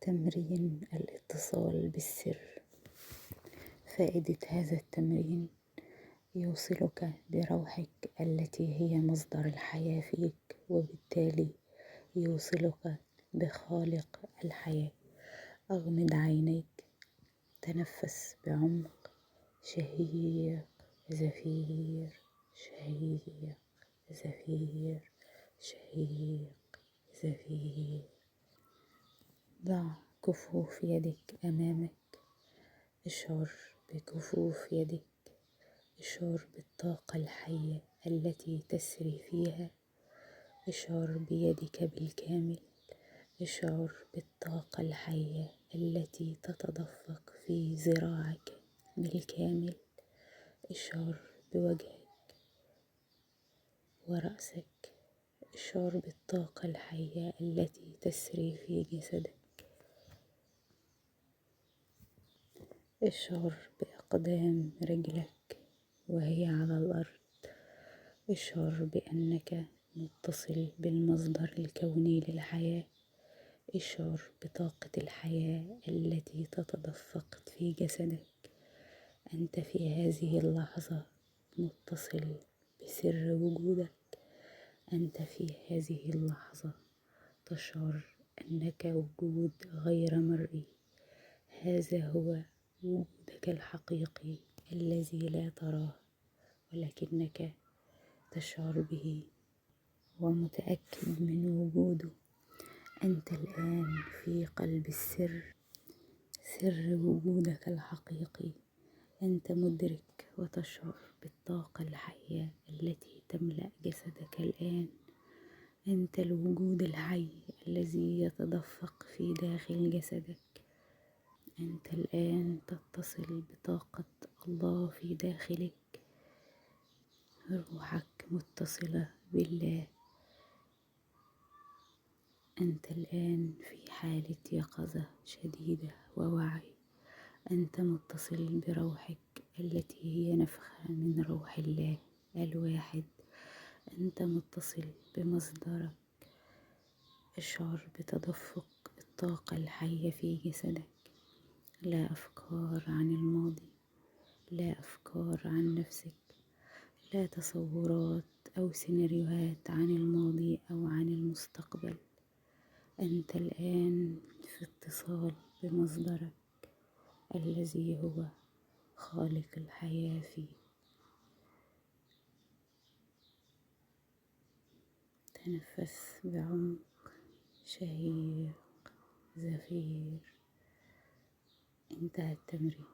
تمرين الاتصال بالسر. فائدة هذا التمرين يوصلك بروحك التي هي مصدر الحياة فيك، وبالتالي يوصلك بخالق الحياة. أغمض عينيك، تنفس بعمق، شهيق زفير، شهيق زفير، شهيق زفير. ضع كفوف يدك أمامك، اشعر بكفوف يدك، اشعر بالطاقة الحية التي تسري فيها، اشعر بيدك بالكامل، اشعر بالطاقة الحية التي تتدفق في ذراعك بالكامل، اشعر بوجهك ورأسك، اشعر بالطاقة الحية التي تسري في جسدك، اشعر بأقدام رجلك وهي على الأرض، اشعر بأنك متصل بالمصدر الكوني للحياة، اشعر بطاقة الحياة التي تتدفق في جسدك. أنت في هذه اللحظة متصل بسر وجودك، أنت في هذه اللحظة تشعر أنك وجود غير مرئي. هذا هو وجودك الحقيقي الذي لا تراه ولكنك تشعر به ومتأكد من وجوده. أنت الآن في قلب السر، سر وجودك الحقيقي. أنت مدرك وتشعر بالطاقة الحية التي تملأ جسدك الآن. أنت الوجود الحي الذي يتدفق في داخل جسدك. أنت الآن تتصل بطاقة الله في داخلك. روحك متصلة بالله. أنت الآن في حالة يقظة شديدة ووعي. أنت متصل بروحك التي هي نفخة من روح الله الواحد. أنت متصل بمصدرك. اشعر بتدفق الطاقة الحية في جسدك. لا أفكار عن الماضي، لا أفكار عن نفسك، لا تصورات أو سيناريوهات عن الماضي أو عن المستقبل. أنت الآن في اتصال بمصدرك الذي هو خالق الحياة فيك. تنفس بعمق، شهيق زفير. انتهى التمرين.